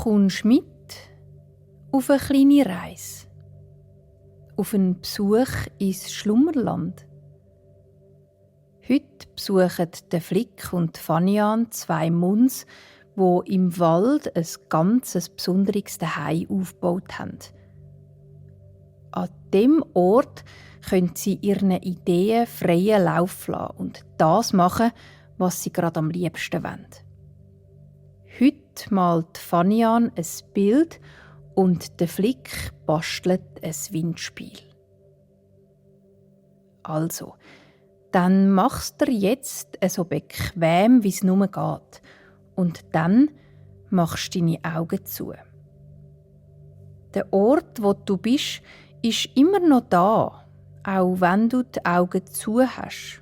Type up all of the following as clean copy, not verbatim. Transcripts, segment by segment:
Kommst mit auf eine kleine Reise, auf einen Besuch ins Schlummerland. Heute besuchen der Flick und Fanian 2 Muns, die im Wald ein ganz besonderes Zuhause aufgebaut haben. An diesem Ort können sie ihren Ideen freien Lauf lassen und das machen, was sie gerade am liebsten wollen. Heute malt Fanian ein Bild und der Flick bastelt ein Windspiel. Also, dann machst du jetzt so bequem, wie es nur geht. Und dann machst du deine Augen zu. Der Ort, wo du bist, ist immer noch da, auch wenn du die Augen zu hast.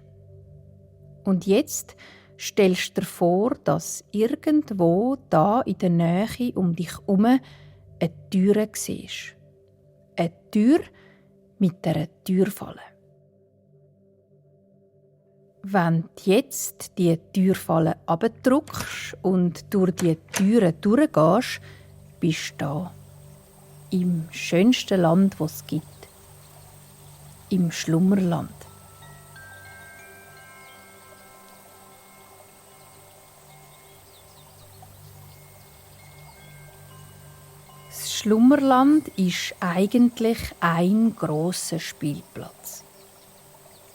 Und jetzt stellst du dir vor, dass irgendwo da in der Nähe um dich herum eine Tür siehst. Eine Tür mit einer Türfalle. Wenn du jetzt die Türfalle abdrückst und durch die Türe durchgehst, bist du da. Im schönsten Land, das es gibt. Im Schlummerland. Das Schlummerland ist eigentlich ein grosser Spielplatz.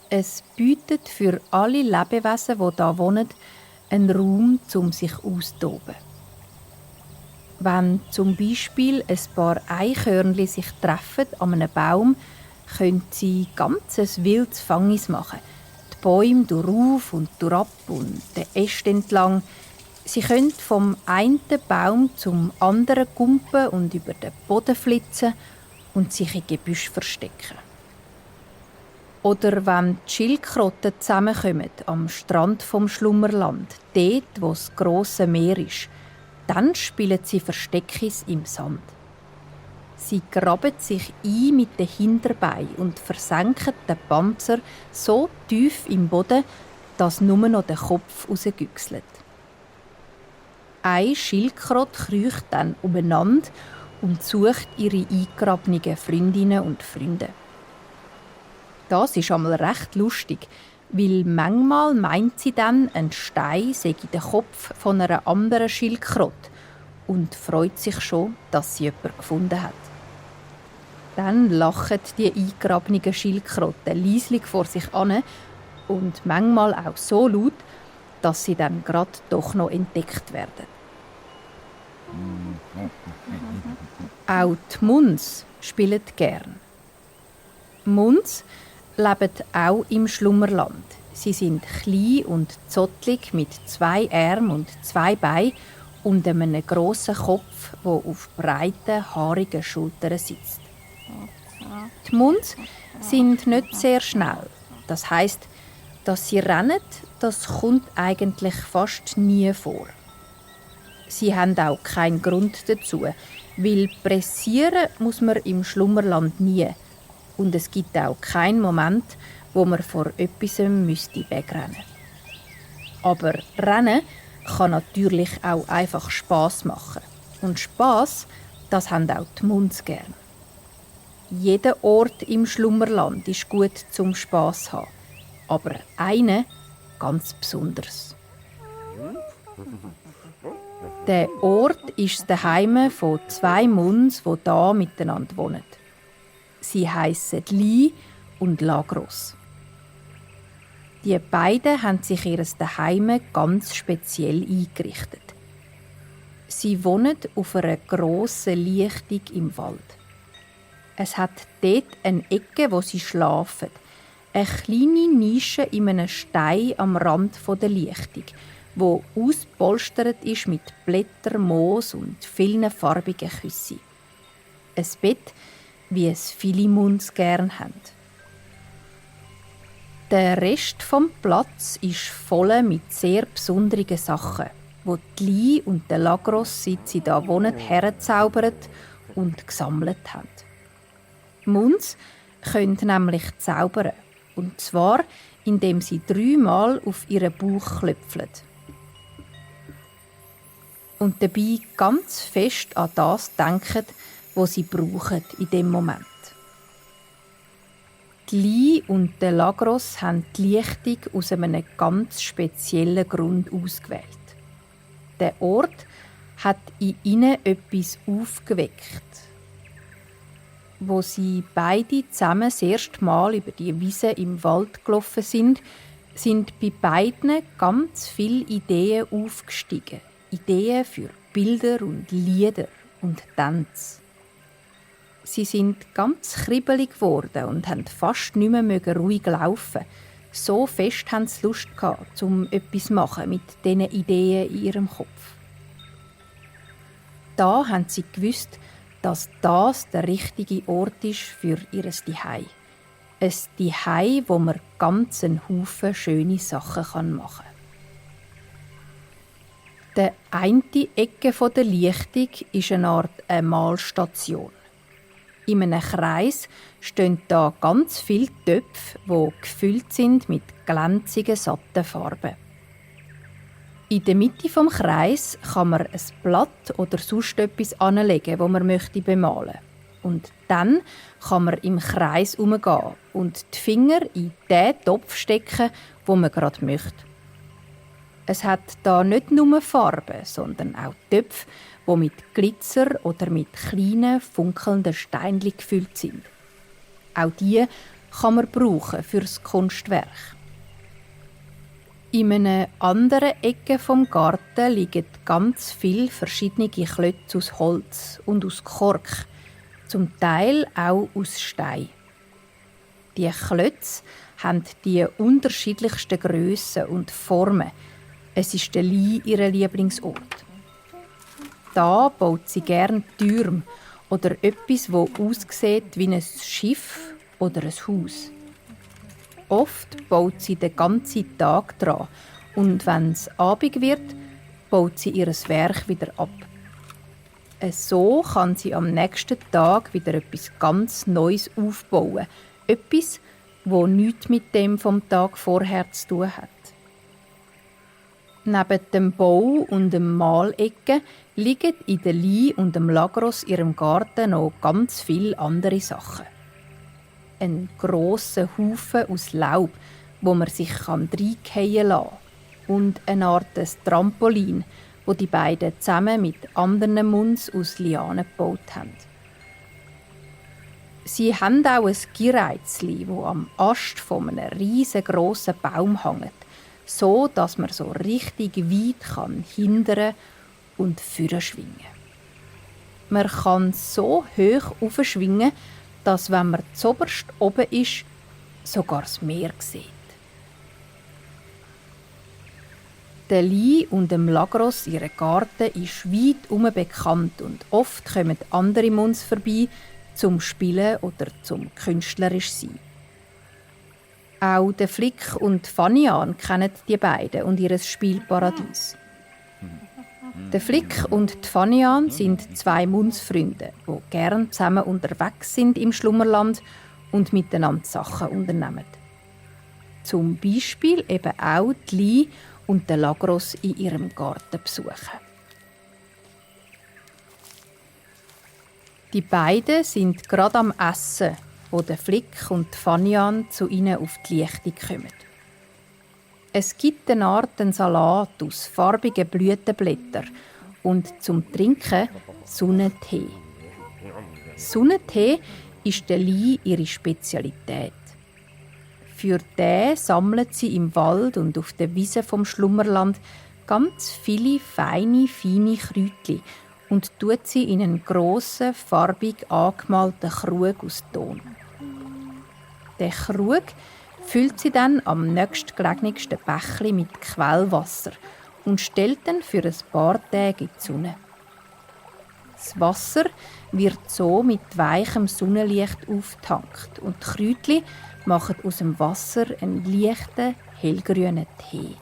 Es bietet für alle Lebewesen, die hier wohnen, einen Raum, um sich auszutoben. Wenn zum Beispiel ein paar Eichhörnchen sich treffen an einem Baum, können sie ganzes wildes Fangis machen. Die Bäume durch und durchab und den Ästen entlang. Sie können vom einen Baum zum anderen kumpen und über den Boden flitzen und sich in Gebüsch verstecken. Oder wenn die Schildkröten zusammenkommen am Strand vom Schlummerland, dort, wo das grosse Meer ist, dann spielen sie Versteckis im Sand. Sie graben sich ein mit den Hinterbeinen und versenken den Panzer so tief im Boden, dass nur noch der Kopf rausgüchselt. Eine Schildkröte kriecht dann umeinander und sucht ihre eingegrabenen Freundinnen und Freunde. Das ist einmal recht lustig, weil manchmal meint sie dann, ein Stein sei der Kopf von einer anderen Schildkröte und freut sich schon, dass sie jemanden gefunden hat. Dann lachen die eingegrabenen Schildkröten leislich vor sich an und manchmal auch so laut, dass sie dann gerade doch noch entdeckt werden. Auch die Muns spielen gern. Muns leben auch im Schlummerland. Sie sind klein und zottelig mit 2 Armen und 2 Beinen und einem grossen Kopf, der auf breiten, haarigen Schultern sitzt. Die Muns sind nicht sehr schnell. Das heisst, dass sie rennen, das kommt eigentlich fast nie vor. Sie haben auch keinen Grund dazu, weil pressieren muss man im Schlummerland nie. Und es gibt auch keinen Moment, wo man vor etwas wegrennen müsste. Aber Rennen kann natürlich auch einfach Spass machen. Und Spass, das haben auch die Muns gern. Jeder Ort im Schlummerland ist gut zum Spass haben. Aber einer ganz besonders. Der Ort ist das Zuhause von 2 Muns, die hier miteinander wohnen. Sie heissen Li und Lagros. Die beiden haben sich ihr Zuhause ganz speziell eingerichtet. Sie wohnen auf einer grossen Lichtung im Wald. Es hat dort eine Ecke, wo sie schlafen. Eine kleine Nische in einem Stein am Rand der Lichtung, wo ausgepolstert ist mit Blättern, Moos und vielen farbigen Küssen. Ein Bett, wie es viele Muns gern haben. Der Rest vom Platz ist voll mit sehr besonderen Sachen, wo die Li und der Lagros, seit sie da wohnen, hergezaubert und gesammelt haben. Muns können nämlich zaubern, und zwar indem sie 3-mal auf ihren Bauch klopfen. und dabei ganz fest an das denken, was sie brauchen in dem Moment. Die Li und der Lagros haben die Lichtung aus einem ganz speziellen Grund ausgewählt. Der Ort hat in ihnen etwas aufgeweckt. Wo sie beide zusammen das erste Mal über die Wiese im Wald gelaufen sind bei beiden ganz viele Ideen aufgestiegen. Ideen für Bilder und Lieder und Tänze. Sie sind ganz kribbelig geworden und haben fast nicht mehr ruhig laufen. So fest haben sie Lust gehabt, um etwas zu machen mit diesen Ideen in ihrem Kopf. Da haben sie gewusst, dass das der richtige Ort ist für ihr Zuhause. Ein Zuhause, wo man ganz einen Haufen schöne Sachen machen kann. Die eine Ecke der Lichtung ist eine Art Malstation. In einem Kreis stehen da ganz viele Töpfe, die gefüllt sind mit glänzigen, satten Farben. In der Mitte des Kreis kann man ein Blatt oder sonst etwas anlegen, das man bemalen möchte. Und dann kann man im Kreis herumgehen und die Finger in den Topf stecken, den man gerade möchte. Es hat da nicht nur Farben, sondern auch Töpfe, die mit Glitzer oder mit kleinen, funkelnden Steinchen gefüllt sind. Auch die kann man brauchen für das Kunstwerk. In einer anderen Ecke vom Garten liegen ganz viele verschiedene Klötze aus Holz und aus Kork, zum Teil auch aus Stein. Die Klötze haben die unterschiedlichsten Grössen und Formen. Es ist der Li ihr Lieblingsort. Da baut sie gerne Türme oder etwas, das aussieht wie ein Schiff oder ein Haus. Oft baut sie den ganzen Tag dran und wenn es Abend wird, baut sie ihr Werk wieder ab. So kann sie am nächsten Tag wieder etwas ganz Neues aufbauen. Etwas, das nichts mit dem vom Tag vorher zu tun hat. Neben dem Bau und dem Malecken liegen in der Li und dem Lagros ihrem Garten noch ganz viele andere Sachen. Ein grosser Haufen aus Laub, wo man sich reingehen lassen kann. Und eine Art Trampolin, wo die beiden zusammen mit anderen Munds aus Lianen gebaut haben. Sie haben auch ein Gireizli, das am Ast von einem riesengroßen Baum hängt, so dass man so richtig weit hindern und vorne schwingen kann. Man kann so hoch aufschwingen, dass, wenn man zuoberst oben ist, sogar das Meer sieht. Der Li und dem Lagros, ihr Garten, ist weit bekannt und oft kommen andere Munds vorbei, zum Spielen oder zum künstlerisch sein. Auch der Flick und Fanian kennen die beiden und ihr Spielparadies. Der Flick und die Fanian sind zwei Mundsfreunde, die gern zusammen unterwegs sind im Schlummerland und miteinander Sachen unternehmen. Zum Beispiel eben auch die Li und den Lagros in ihrem Garten besuchen. Die beiden sind gerade am Essen, wo der Flick und die Fanian zu ihnen auf die Lichtung kommen. Es gibt eine Art Salat aus farbigen Blütenblättern und zum Trinken Sonnentee. Sonnentee ist der Li ihre Spezialität. Für den sammelt sie im Wald und auf der Wiese vom Schlummerland ganz viele feine Kräutchen und tut sie in einen grossen, farbig angemalten Krug aus Ton. Den Krug füllt sie dann am nächstgelegensten Bächli mit Quellwasser und stellt dann für ein paar Tage in die Sonne. Das Wasser wird so mit weichem Sonnenlicht aufgetankt und die Kräutchen machen aus dem Wasser einen leichten, hellgrünen Tee.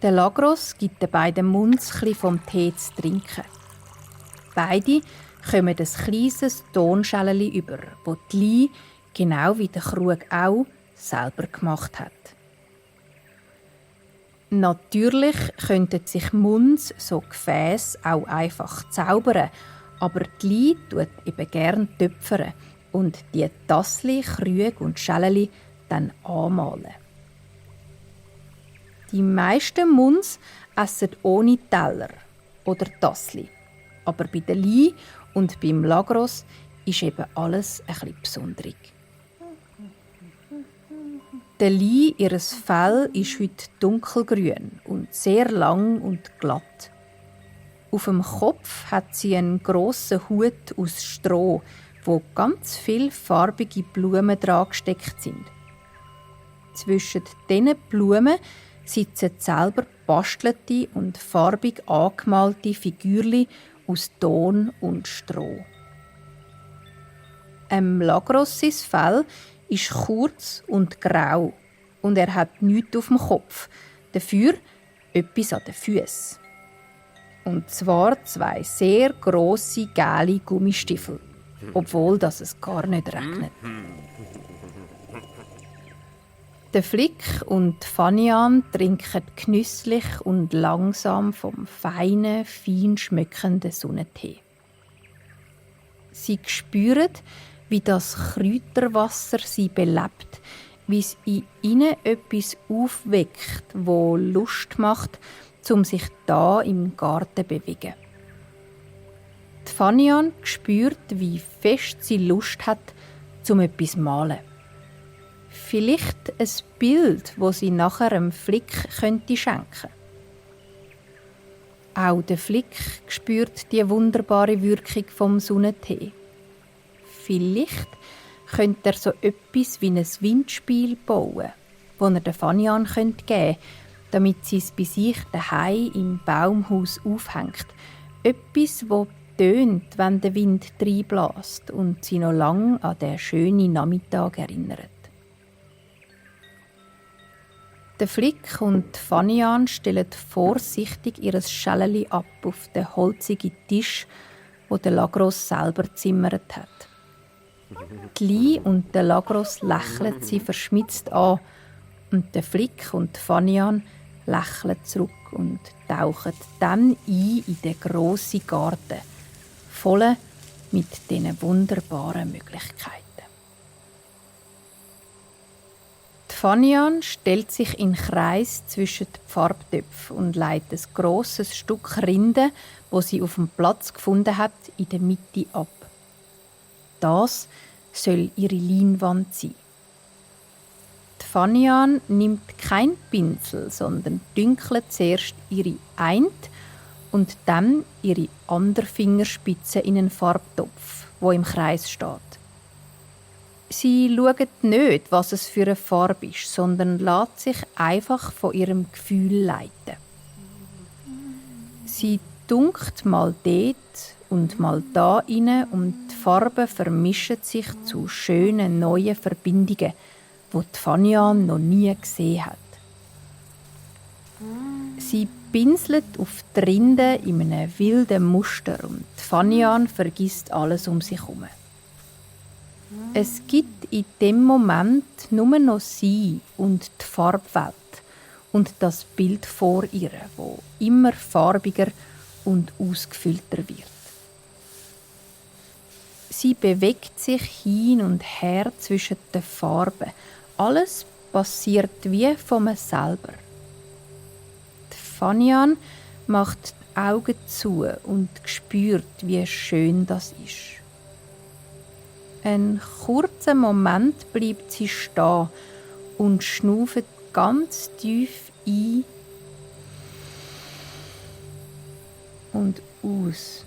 Der Lagros gibt den beiden Munds ein bisschen vom Tee zu trinken. Beide kommen ein kleines Tonschälchen über, das die Li, genau wie der Krug auch, selber gemacht hat. Natürlich könnten sich Muns so Gefäße auch einfach zaubern, aber die Li tut eben gern töpfern und die Tassli, Krüge und Schäleli dann anmalen. Die meisten Muns essen ohne Teller oder Tassli. Aber bei der Li und beim Lagros ist eben alles ein bisschen besonderig. Der Li, ihres Fell ist heute dunkelgrün und sehr lang und glatt. Auf dem Kopf hat sie einen grossen Hut aus Stroh, wo ganz viele farbige Blumen dran gesteckt sind. Zwischen diesen Blumen sitzen selber bastelte und farbig angemalte Figürchen aus Ton und Stroh. Lagros' Fell ist kurz und grau und er hat nichts auf dem Kopf, dafür etwas an den Füßen. Und zwar 2 sehr grosse, gelbe Gummistiefel, obwohl es gar nicht regnet. Der Flick und Fanian trinken genüsslich und langsam vom feinen, fein schmeckenden Sonnentee. Sie spüren, wie das Kräuterwasser sie belebt, wie es in ihnen etwas aufweckt, wo Lust macht, um sich da im Garten zu bewegen. Die Fanian spürt, wie fest sie Lust hat, um etwas zu malen. Vielleicht ein Bild, das sie nachher einem Flick könnte schenken. Auch der Flick spürt die wunderbare Wirkung vom Sonnentee. Vielleicht könnte er so etwas wie ein Windspiel bauen, das er der Fanian geben könnte, damit sie es bei sich daheim im Baumhaus aufhängt. Etwas, das tönt, wenn der Wind reinbläst und sie noch lange an den schönen Nachmittag erinnert. Der Flick und Fanian stellen vorsichtig ihr Schäleli ab auf den holzigen Tisch, wo der Lagros selber gezimmert hat. Die Li und der Lagros lächeln sie verschmitzt an und der Flick und Fanian lächeln zurück und tauchen dann ein in den grossen Garten, voll mit diesen wunderbaren Möglichkeiten. Die Fanian stellt sich in Kreis zwischen die Farbtöpfen und legt ein grosses Stück Rinde, das sie auf dem Platz gefunden hat, in der Mitte ab. Das soll ihre Leinwand sein. Die Fanian nimmt keinen Pinsel, sondern dünkelt zuerst ihre eine und dann ihre andere Fingerspitze in einen Farbtopf, wo im Kreis steht. Sie schaut nicht, was es für eine Farbe ist, sondern lässt sich einfach von ihrem Gefühl leiten. Sie tunkt mal dort und mal da rein und die Farben vermischen sich zu schönen neuen Verbindungen, die Fanian noch nie gesehen hat. Sie pinselt auf die Rinde in einem wilden Muster und Fanian vergisst alles um sich herum. Es gibt in dem Moment nur noch sie und die Farbwelt und das Bild vor ihr, wo immer farbiger und ausgefüllter wird. Sie bewegt sich hin und her zwischen den Farben. Alles passiert wie von selber. Die Fanian macht die Augen zu und spürt, wie schön das ist. Einen kurzen Moment bleibt sie stehen und schnauft ganz tief ein und aus.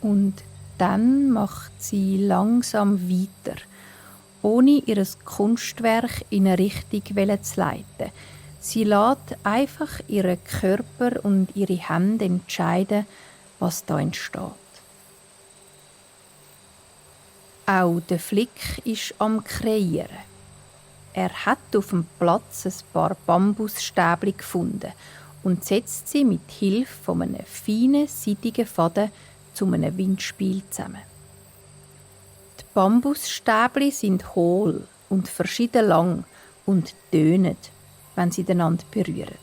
Und dann macht sie langsam weiter, ohne ihr Kunstwerk in eine Richtung zu leiten. Sie lässt einfach ihren Körper und ihre Hände entscheiden, was da entsteht. Auch der Flick ist am Kreieren. Er hat auf dem Platz ein paar Bambusstäbli gefunden und setzt sie mit Hilfe von einem feinen, seidigen Faden zu einem Windspiel zusammen. Die Bambusstäbli sind hohl und verschieden lang und tönen, wenn sie einander berühren.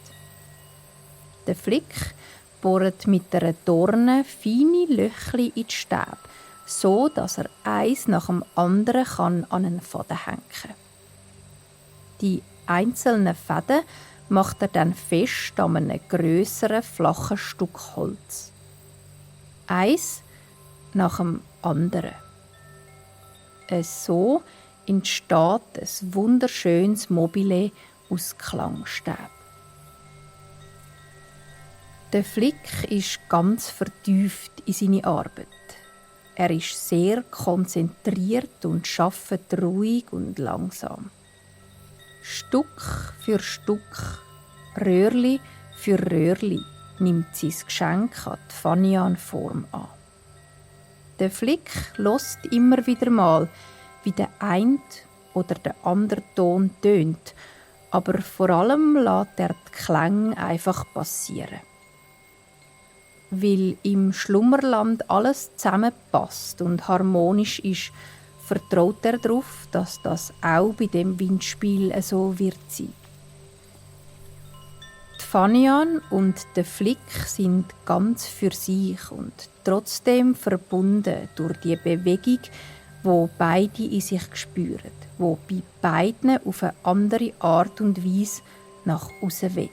Der Flick bohrt mit einer Dorne feine Löchli in die Stäbe, so dass er eins nach dem anderen an einen Faden hängen kann. Die einzelnen Fäden macht er dann fest an einem grösseren, flachen Stück Holz. Eins nach dem anderen. So entsteht ein wunderschönes Mobile aus Klangstäben. Der Flick ist ganz vertieft in seine Arbeit. Er ist sehr konzentriert und arbeitet ruhig und langsam. Stück für Stück, Röhrli für Röhrli nimmt sein Geschenk an die Fanian-Form an. Der Flick hört immer wieder mal, wie der eine oder der andere Ton tönt, aber vor allem lässt er die Klänge einfach passieren. Weil im Schlummerland alles zusammenpasst und harmonisch ist, vertraut er darauf, dass das auch bei dem Windspiel so wird sein. Die Fanian und der Flick sind ganz für sich und trotzdem verbunden durch die Bewegung, wo beide in sich spüren, wo bei beiden auf eine andere Art und Weise nach außen weht.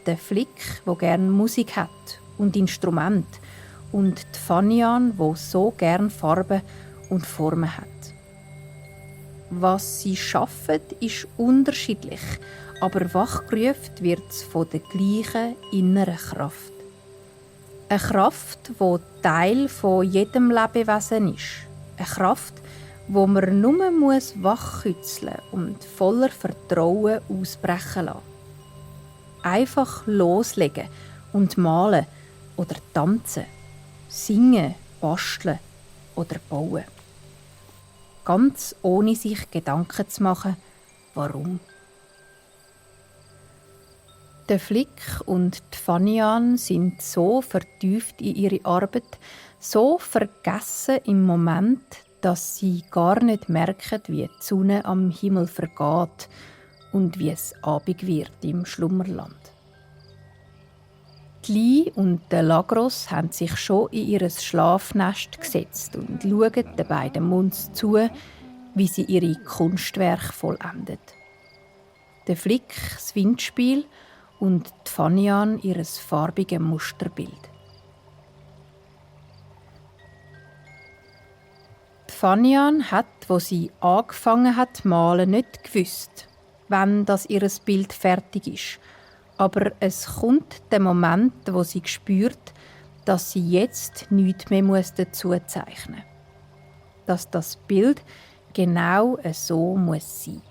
Der Flick, wo gern Musik hat und Instrument, und die Fanian, wo so gern Farben und Formen hat. Was sie schaffen, ist unterschiedlich, aber wachgerufen wird es von der gleichen inneren Kraft. Eine Kraft, die Teil von jedem Lebewesen ist. Eine Kraft, wo man nur wachkützeln und voller Vertrauen ausbrechen lassen. Einfach loslegen und malen oder tanzen, singen, basteln oder bauen. Ganz ohne sich Gedanken zu machen, warum. Der Flick und die Fanian sind so vertieft in ihre Arbeit, so vergessen im Moment, dass sie gar nicht merken, wie die Sonne am Himmel vergeht und wie es Abend wird im Schlummerland. Die Li und der Lagros haben sich schon in ihr Schlafnest gesetzt und schauen den beiden Munds zu, wie sie ihre Kunstwerke vollendet. Der Flick das Windspiel und die Fanian ihr farbiges Musterbild. Die Fanian hat, wo sie angefangen hat zu malen, nicht gewusst, wann das ihr Bild fertig ist. Aber es kommt der Moment, wo sie spürt, dass sie jetzt nichts mehr dazu zeichnen muss. Dass das Bild genau so muss sein.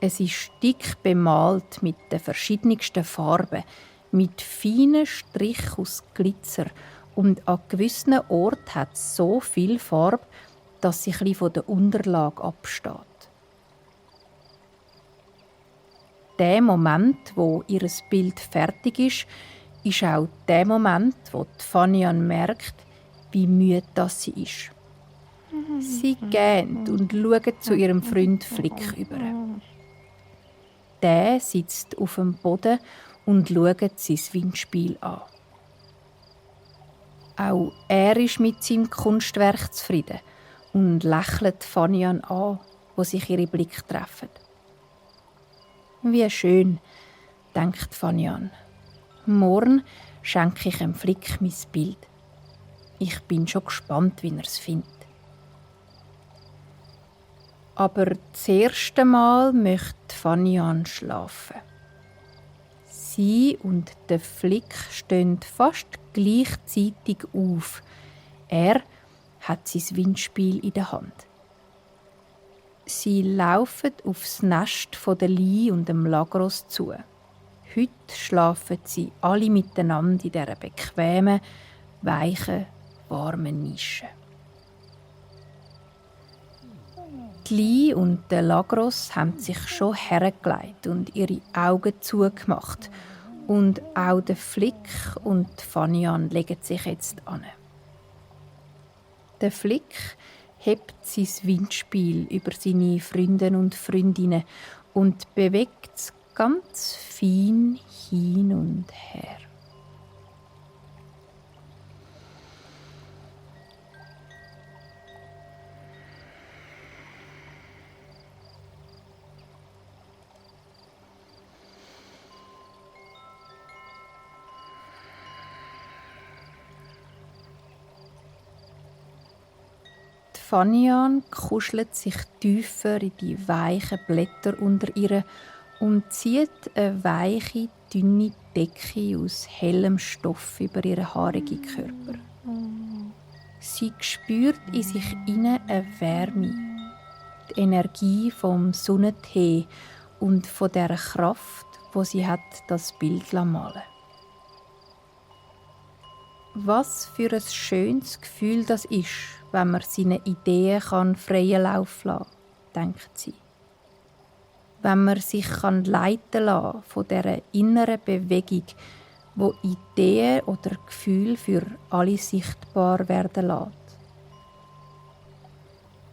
Es ist dick bemalt mit den verschiedensten Farben, mit feinen Strichen aus Glitzer und an gewissen Orten hat es so viel Farbe, dass sie etwas von der Unterlage absteht. Der Moment, wo ihr Bild fertig ist auch der Moment, wo die Fanian merkt, wie müde das sie ist. Sie gähnt und schaut zu ihrem Freund Flick über. Der sitzt auf dem Boden und schaut sein Windspiel an. Auch er ist mit seinem Kunstwerk zufrieden und lächelt Fanian an, wo sich ihre Blicke treffen. Wie schön, denkt Fanian. Morgen schenke ich dem Flick mein Bild. Ich bin schon gespannt, wie er es findet. Aber das erste Mal möchte Fanian schlafen. Sie und der Flick stehen fast gleichzeitig auf. Er hat sein Windspiel in der Hand. Sie laufen aufs Nest von der Li und dem Lagros zu. Heute schlafen sie alle miteinander in dieser bequemen, weichen, warmen Nische. Die Li und der Lagros haben sich schon hergelegt und ihre Augen zugemacht. Und auch der Flick und die Fanian legen sich jetzt an. Der Flick hebt sein Windspiel über seine Freunde und Freundinnen und bewegt es ganz fein hin und her. Fanian kuschelt sich tiefer in die weichen Blätter unter ihr und zieht eine weiche, dünne Decke aus hellem Stoff über ihren haarigen Körper. Sie spürt in sich inne eine Wärme, die Energie vom Sonnentee und von der Kraft, wo sie hat, das Bild malen. Was für ein schönes Gefühl das ist, wenn man seinen Ideen freien Lauf lassen kann, denkt sie. Wenn man sich leiten lassen von dieser inneren Bewegung, wo Ideen oder Gefühle für alle sichtbar werden lässt.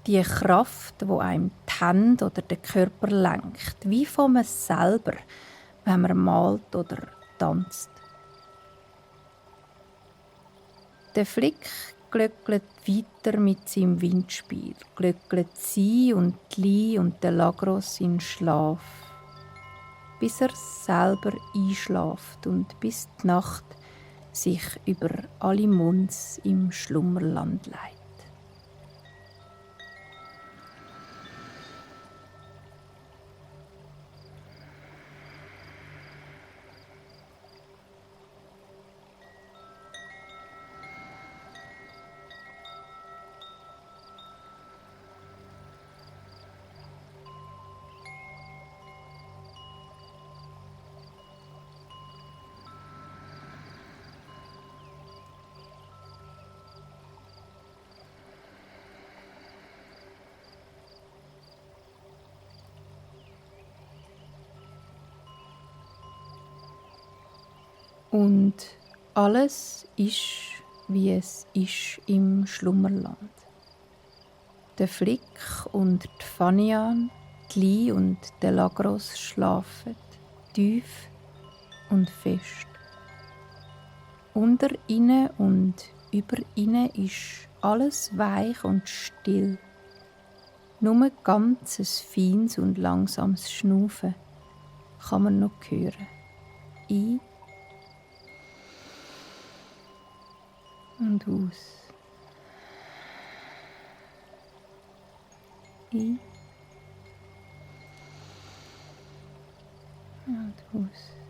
Die Kraft, die einem die Hände oder den Körper lenkt, wie von man selber, wenn man malt oder tanzt. Der Flick glöckelt weiter mit seinem Windspiel, glöckelt sie und die Li und der Lagros in Schlaf, bis er selber einschläft und bis die Nacht sich über alle Monds im Schlummerland leitet. Und alles ist, wie es ist im Schlummerland. Der Flick und die Fanian, die Li und der Lagros schlafen tief und fest. Unter ihnen und über ihnen ist alles weich und still. Nur ganz ein feines und langsames Schnaufen kann man noch hören. Ein und aus. Ein und aus.